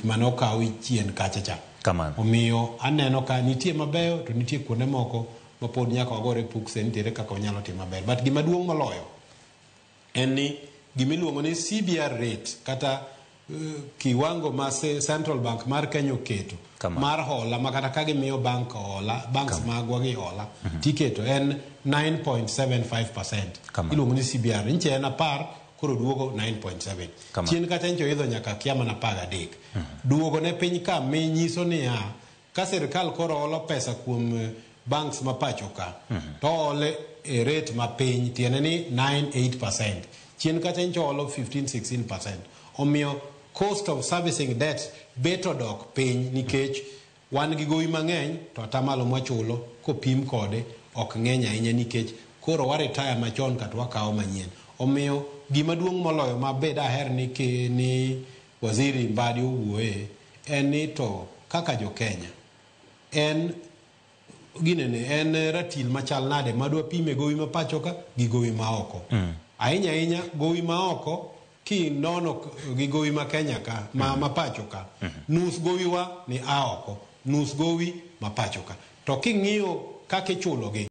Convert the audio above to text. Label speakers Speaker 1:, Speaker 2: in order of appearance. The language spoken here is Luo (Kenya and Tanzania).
Speaker 1: mane okaw chien kacha cha.
Speaker 2: Kamano.
Speaker 1: Omiyo aneno ka nitie mabeyo to nitie kuonde moko ma pod nyaka wagore pukse nitiere kaka wanyalo timo maber. But gima duong' moloyo en ni gimiluongo ni CBR rate kata kiwango ma Central Bank mar Kenya oketo
Speaker 2: Kamano.
Speaker 1: mar hola ma kata ka gimiyo bank hola, banks magwa gi hola tiketo en 9.75%.
Speaker 2: Kamano.
Speaker 1: Iluongo ni CBR. Nche en 10 koro duogo 9.7.
Speaker 2: Kamano.
Speaker 1: Chien kacha nche oidho nyaka kia mana 13. Duogo ne piny ka mi nyiso niya ka sirkal koro holo pesa kuom banks ma pacho ka to ole e rate mapiny, tiende ni 9.8%. Chien kacha nche olo 15-16%. Omiyo cost of servicing debt bet odok piny nikech wan gi gowi mang'eny to atamalo mwachulo kopim kode ok ng'eny ahinya nikech koro wa retire machon kata wakawo manyien. Omiyo gima duong' moloyo ma be daher ni, ni waziri Mbadi owuoye en ni to kaka jo Kenya en ginene en ratil machal nade madwa pime gowi ma pacho ka gi gowi ma oko. Ahinya ahinya gowi ma oko kinono gi gowi ma Kenya ka ma pacho ka nus gowi wa ni a oko, nus gowi ma pacho ka. To king'iyo kaka ichulo gi